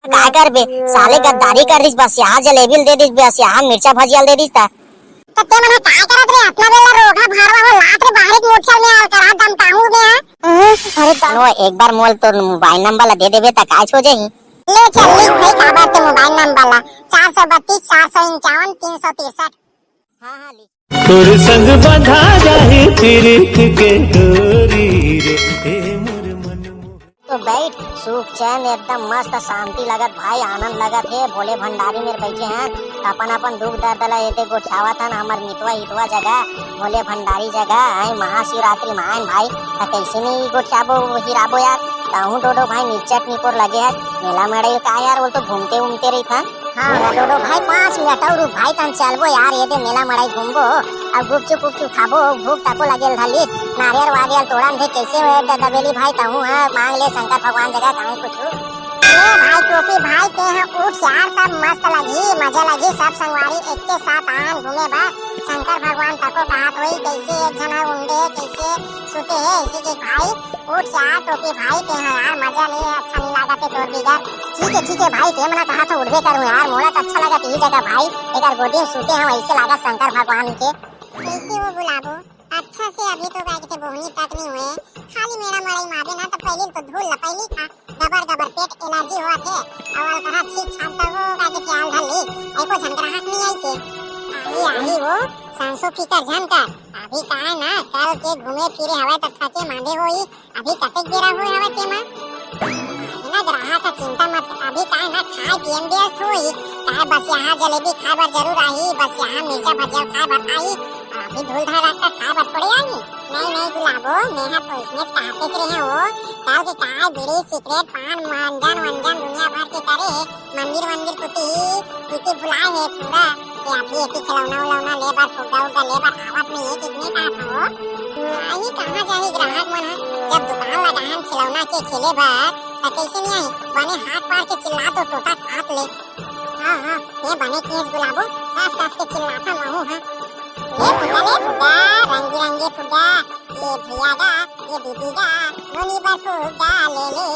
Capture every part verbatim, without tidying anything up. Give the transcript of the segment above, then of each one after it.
का करबे, साले गद्दारी कर दिस, बसियाहा जलेबी ल दे दिस, बसियाहा मिर्चा भजिया ल दे दिस त। त ते मन ह का करत रे, अतना बेला रोगहा भाड़वा हो लात रे, बाहरी मोटरसाइकिल में आल करा दमकाहूं में। अरे त नो, एक बार मोल तोर मोबाइल नंबर ला दे देबे त कायच हो जाही। ले चल लिख भाई, काबर ते मोबाइल नंबर ला, चार सौ बत्तीस, चार सौ इक्यावन, तीन सौ तिरसठ। हाँ, हाँ, लिख। तोर संग बंधा जाही पीरित के डोरी रे, ए मोर मन मोहन। तो बैठ, सुख चैन, एकदम मस्त शांति लगत भाई, आनंद लगत हे। भोले भंडारी मेर बैठे हन, अपन अपन दुख दर्द ला एदे गोठियावत हन, हमर मितवा हितवा जगह, भोले भंडारी जगह, आए महाशिवरात्रि मायन भाई, त कैसे नहीं गोठियाबो हिराबो यार। तहूँ डोडो भाई निचट निपोर लगे हस, मेला मड़ई का यार, वो तो घूमते उमते रहिथन। हाँ, हाँ, डोडो भाई, पाँच मिनट और रुक भाई, तन चलबो यार, एदे मेला मड़ई घूमबो, अब गुपचुप उपचुप खाबो, भूख तको लगेल धलिस, नारियल वारियल तोड़न दे, कैसे होए द-, दबेली भाई, तहूँ ह, मांग ले शंकर भगवान जगह काहे कुछु। ए भाई टोपी भाई, ते ह उठ यार, तब मस्त लगही, मजा लगही, सब संगवारी एक के साथ आन घूमे बर, शंकर भगवान तको कहत होई, कैसे एक झन ह उंडे, कैसे सुते हे, इसी के भाई, उठ यार टोपी भाई, ते ह यार मजा नहीं है, अच्छा नहीं लागत है तोर बिगर। ठीक है, ठीक है भाई, ते मना कहा था उठबे करूँ यार, मोला तो अच्छा लागत यही जगह भाई, एक बार गोदी में सूते हैं वैसे लागत शंकर भगवान के। कैसे हो गुलाबो? अच्छा से अभी तो गाय के बोहनी तक नहीं हुए, खाली मेरा मड़ई मारे ना तो पहले तो धूल ला पहली खा, गबर गबर पेट एलर्जी हुआ थे, और कहा छीट छाट दबो गाय के प्याल धर ली, एको झन ग्राहक नहीं आई थे। आई आई वो सांसो फिकर झन कर, अभी का है ना कल के घूमे फिरे हवा तो थके मांदे होई, अभी कतेक बेरा होय हवय तेमा? अरे ना ग्राहक ह चिंता मत कर, अभी काय ना खाए पिए म व्यस्त होही। काय बसियाहा जलेबी खाए बर जरूर आही, बसियाहा मिर्चा भजिया खाए बर आही, अभी धूल धड़ाका खाए बर थोड़े आही। नहीं, नहीं गुलाबो, मेहा तो इसने काहते रहे हो, कल के काय बीड़ी, सिगरेट, पान, मंजन, वंजन दुनिया भर के करे, मंदिर वंदिर कुती, कुती भुलाए हे पूरा। ये अभी एती खिलौना उलौना ले बर, फुग्गा उग्गा ले बर आवत नहीं है, कितने का था वो? आही कहाँ जाही ग्राहक मन ह? जब दुकान लगाहन खिलौना के खेले बर, त कैसे नहीं आही? बने हाथ पार के चिल्ला तो टोटा काट ले। हाँ, हाँ, ये बने किएस गुलाबो, कस कस के चिल्लाथा महू ह। ले फुग्गा, ले फुग्गा, रंग बिरंगे फुग्गा, ये भैया गा, ये दीदी गा, नोनी बर फुग्गा ले ले,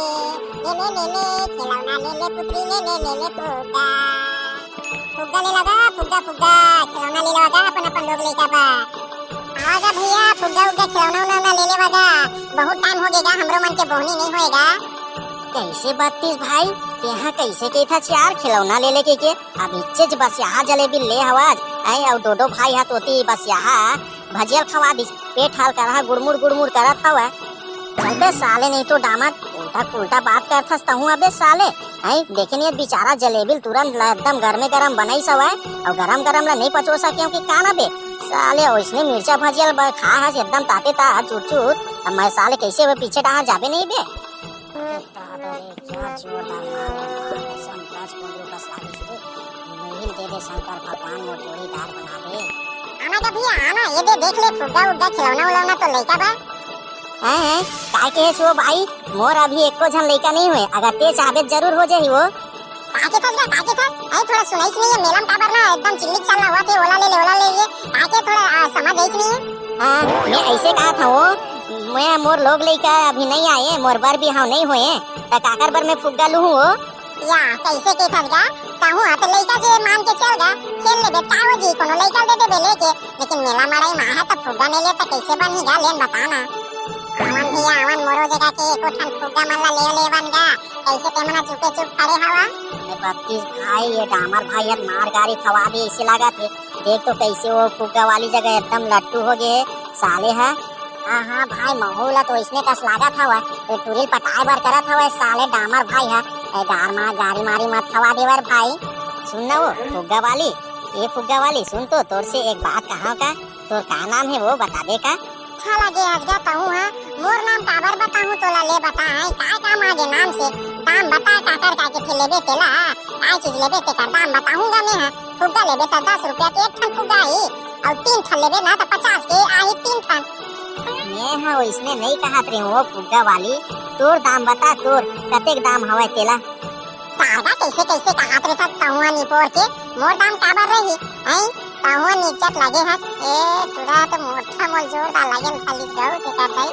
ले ले ले ले, खिलौना ले ले पुत्री ले ले ले ले फुग्गा। फुग्गा ले लगा, फुग्गा फुग्गा, खिलौना ले लगा अपन अपन लोग लइका बर। आवा गा भैया, फुग्गा उग्गा खिलौना उलौना ले लेवा गा, बहुत टाइम हो गे गा, हमरो मन के बोहनी नहीं होएगा। कैसे बत्तीस भाई, तेहा कैसे कहथा यार खिलौना ले लेके के? अब इच्चेच बसियाहा जलेबी ले हवस, ऐ अउ डोडो भाई हा तोती बसियाहा भजियल खवा दिस, पेट हाल करहा गुड़मुड़ गुड़मुड़ करत हवय। चल बे साले, नहीं तो डामर उल्टा पुल्टा बात करथस तहूँ अबे साले। ऐ देखे नहीं बेचारा जलेबी ल तुरंत ल एकदम गरमे गरम बनाइस हवय, अउ गरम गरम ला नहीं पचो सके कि का ना बे साले, ओइसने मिर्चा भजियल ब-, खा हस एकदम ताते तात चुरचुर। अब मैं साले कैसे हुए पीछे डाहर जाबे नहीं बे। अरे दादा रे, क्या जोरदार माल है, माल है, सब दस पंद्रह बस लागिस रे। वही दे दे शंकर भगवान मोर जोड़ीदार बना दे। आना का भैया, आना, ये दे देख ले, फुग्गा उग्गा खिलौना उलौना तो लइका बा। हैं, हैं, काय कहे सो भाई, मोर अभी एको झन लइका नहीं हुए, अगर ते चाहबे जरूर हो जाही वो। का के थस गा, का के थस? अरे थोड़ा सुनाइस नहीं है, मेला में काबर ना एकदम चिल्लिक चालना हुआ थे, ओला ले ले, ओला ले ले। का के थोड़ा, आ, समझ आइस नहीं है? हाँ, मैं ऐसे कहा था वो, मैं मोर लोग लइका अभी नहीं आए, मोर बर बिहाव नहीं होए, त काकर बर मैं फुग्गा लूहूँ वो? या, कैसे के थस गा? कहूँ हा त लइका जे मान के चल गा, खेल लेबे, का हो जी, कोनो लइका दे देबे लेके, लेकिन मेला मड़ई में आहे त फुग्गा नहीं ले त कैसे बनही गा, लेन बता ना। आवन भैया, आवन, मोरो जगह के एको ठन फुग्गा मन ला ले लेवन गा, कैसे ते मन ह चुपे चुप खड़े हवा? ए बत्तीस भाई, ये डामर भाई हर मार गारी खवा दे, ऐसे लागत हे। देख तो कैसे वो फुग्गा वाली जगह एकदम लट्टू हो गए हे, साले ह। हाँ, हाँ भाई, महू ला तो इसने कस लागत हवा, ये टुरी ल पटाए बर करत हवा, साले डामर भाई ह। ए गार मा-, गारी मारी मत खवा दे बर भाई। सुन ना वो फुग्गा वाली, ये फुग्गा वाली, सुन तो, तोर से एक बात कहा का? तोर का नाम हे वो बताबे का? अच्छा लगे हस गा तहूँ हा, मोर नाम काबर बताहूँ तोला, ले बता, हैं, काय काम आगे नाम से, दाम बता, काकर का के थे लेबे तेला, काय चीज लेबे तेकर दाम बताहूँ गा मैं हा, फुग्गा लेबे त दस रुपया के एक ठन फुग्गा आही, अउ तीन ठन लेबे ना त पचास के आही तीन ठन। मैं हा ओइसने नहीं कहत रहे वो फुग्गा वाली, तोर दाम बता, तोर कतेक दाम हवय तेला? तारगा कैसे कैसे कहात रे था तहुआ निपोर के, मोर दाम काबर रही, हैं? तहुआ निचट लगे हस, ए, तुरा तो मोटा मोल जोरदार लगे न खाली गौ के कर दई।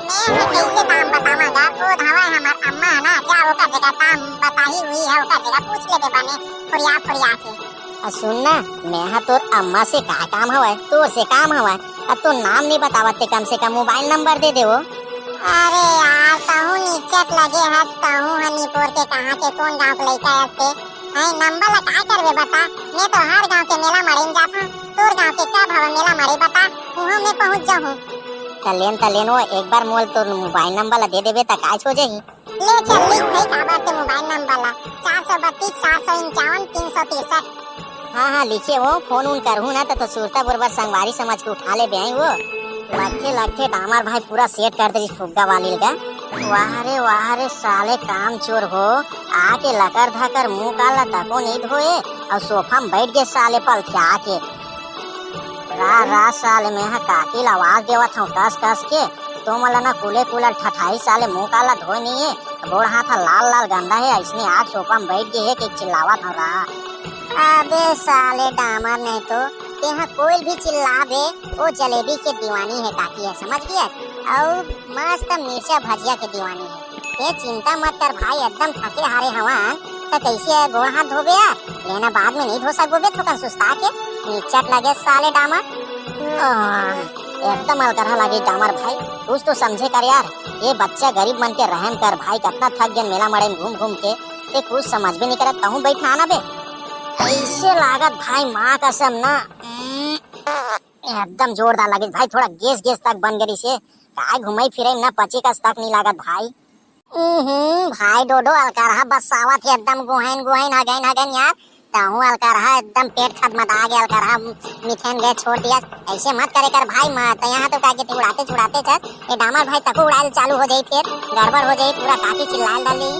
मैं ह कइसे दाम बतावं गा? वो धवय हमर अम्मा है ना, जा ओकर जगह दाम बताही हुई है, ओकर जगह पूछ लेबे बने, फुरिया फुरिया के। आ सुन ना, मैं ह तोर अम्मा से का काम हवय, तोर से काम हवय। अब तो नाम नहीं बतावत ते, कम से कम मोबाइल नंबर दे दे वो। अरे यार, तहूँ निचट लगे हस, तहूँ ह निपोर के कहाँ के कोन गाँव के लइका हस ते? हैं, नंबर ला काय करबे बता? मैं तो हर गाँव के मेला मारे में जाथों। तोर गाँव के कब हवा मेला मारे बता, उहाँ मैं पहुँच जाहूँ। तलेन तलेन वो एक बार मोल तोर मोबाइल नंबर ला दे देबे त कायच हो जाही। ले चल लिख भाई काबर ते मोबाइल नंबर ला, चार सौ बत्तीस, चार सौ इक्यावन, तीन सौ तिरसठ। हाँ हाँ, लिखे वो, फोन उन करहूँ ना त तो सुरता बरोबर संगवारी समझ के उठा लेबे आई वो। लगथे लगथे डामर भाई पूरा सेट कर दे फुग्गा वाली लगा। वाह रे वाह रे साले काम चोर हो, आके लकर धकर मुंह काला तको नहीं धोए और सोफा में बैठ गए साले पलथिया के। रा रा साले मैं ह काकी ला आवाज देवत हूँ कस कस के, तो मोला ना कुले कुला ठठाई साले मुंह काला धोए नहीं है, गोड़ हाथ ह लाल लाल गंदा है, ऐसने आग सोफा में बैठ गए है कि चिल्लावत हूँ रा। अबे साले डामर नहीं तो, तेहा कोई भी चिल्लाबे, वो जलेबी के दीवानी है काकी है, समझ गया? और मस्त मिर्चा भजिया के दीवानी है। ते चिंता मत कर भाई, एकदम थके हारे हवन, त कैसे गोड़ हाथ धोबे यार? लेना बाद में नहीं धो सकबो बे, थोकन सुस्ता के। निचट लगे साले डामर। आह, एकदम अलकरहा लगे डामर भाई, कुछ तो समझे कर यार। ये बच्चा गरीब मन के रहम कर भाई, कितना थक गए मेला मड़े में घूम घूम के, ते कुछ समझ भी नहीं करत, तहूँ बैठना ना बे। ऐसे लागत भाई माँ कसम ना, एकदम जोरदार लगे भाई, थोड़ा गैस गैस तक बन गई से, काय घुमाई फिरे ना पचे कस तक नहीं लागत भाई। हम्म, भाई डोडो अलकरहा बसावत है एकदम गुहैन गुहैन हगैन हगैन यार। तहूँ अलकरहा एकदम पेट खदमदा गया, अलकरहा मिथेन गए छोड़ दिया। ऐसे मत करे कर भाई, मत यहाँ तो का के उड़ाते छुड़ाते चल। ये डामर भाई तको उड़ाइल चालू हो जाई, फिर गड़बड़ हो जाई, पूरा काकी चिल्लाइल डाली।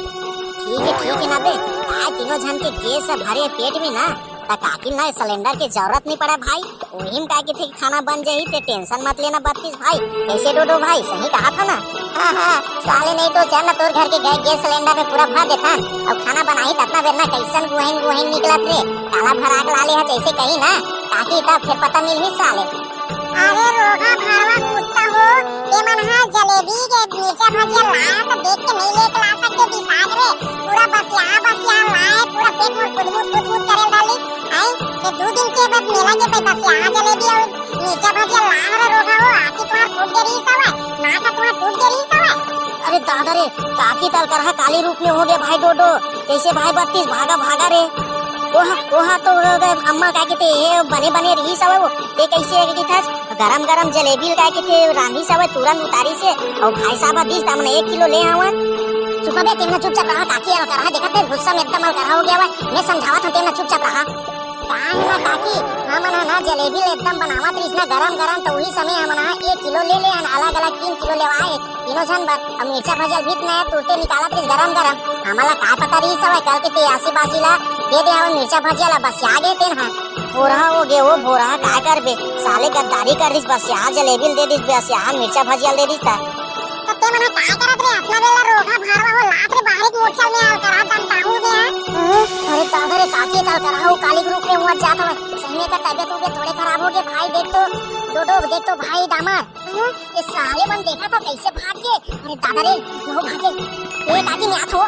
ठीक है ठीक है ना बे, आज तीनों जन के गैस भरे पेट में ना, त काकी ना सिलेंडर के जरूरत नहीं पड़ा भाई। उही में का किथे खाना बन जाही, ते टेंशन मत लेना बत्तीस भाई। कैसे डोडो भाई, सही कहा था ना? हाँ, हाँ, साले नहीं तो चल ना, तोर घर के गै-, गैस सिलेंडर में पूरा भर देथन, अब खाना बनाही ततना बेर ना कैसन गुहिन गुहिन निकलत रे, काला भराक लाले ह जैसे कही ना, ताकि तब फिर पता मिलही साले। अरे रोगा भरवा कुत्ता हो, ये मन हा जलेबी के मिर्चा भजिया लाए तो देख के नहीं लेके ला सकते बिसाग रे, पूरा बसिया बसिया लाए, पूरा पेट में कुदमुत कुदमुत करे डाली। आई, ये दो दिन के बाद मेला के बाद बसिया जलेबी और मिर्चा भजिया लाए रे रोगा हो, आँखी तुम्हार फूट गई रही सवै, नाक तुम्हार टूट गई रही सवै। अरे दादा रे, काकी तलकरहा काली रूप में हो गया भाई डोडो, कैसे भाई बत्तीस भागा भागा रे। ओहा, ओहा तो हो गए अम्मा का कहते, ये बने बने रही सवै वो, ये कैसे है कि था गरम गरम जलेबी का कहते रांधी सवै तुरंत उतारी से, और भाई साहब दिस हमने एक किलो ले आवा। चुप बे, तेना चुपचाप रहा, काकी अलकरहा देखत है, गुस्सा में एकदम अलकरहा हो गया हुआ, मैं समझावत हूँ, तेना चुपचाप रहा। का है ना काकी, हमन ह ना जलेबी ल एकदम बनावत रहिस ना गरम गरम, तो उही समय हमन ह एक किलो ले ले हन, अलग अलग तीन किलो लेवाए तीनों झन बर। अब मिर्चा भजिया भी नया तुरते निकालत रहिस गरम गरम, हमन ला का पता रहिस हवय कल के ते आसी बासी ला दे दे हवय मिर्चा भजिया ला, बसिया गे तेन ह। भोरहा हो गे वो भोरहा, का करबे, साले गद्दारी कर दिस, बसिया जलेबी ल दे दिस, बसिया मिर्चा भजिया ल दे दिस त। त ते मन ह काय करत रे? अतना बेला रोगा भरवा हो लात रे बाहरी मोटरसाइकिल में आल करा दम ताहू बे। हाँ? अरे दादा रे, काकी तलकरहा हो काली के रूप में हुआ जात हवय। सही में का तबियत उबियत थोड़े खराब हो गए भाई, देख तो डोडो, देख तो भाई डामर। हाँ? ये साले मन देखा था कैसे भाग गए। अरे दादा रे, वो भागे। ए काकी मैं आत हो।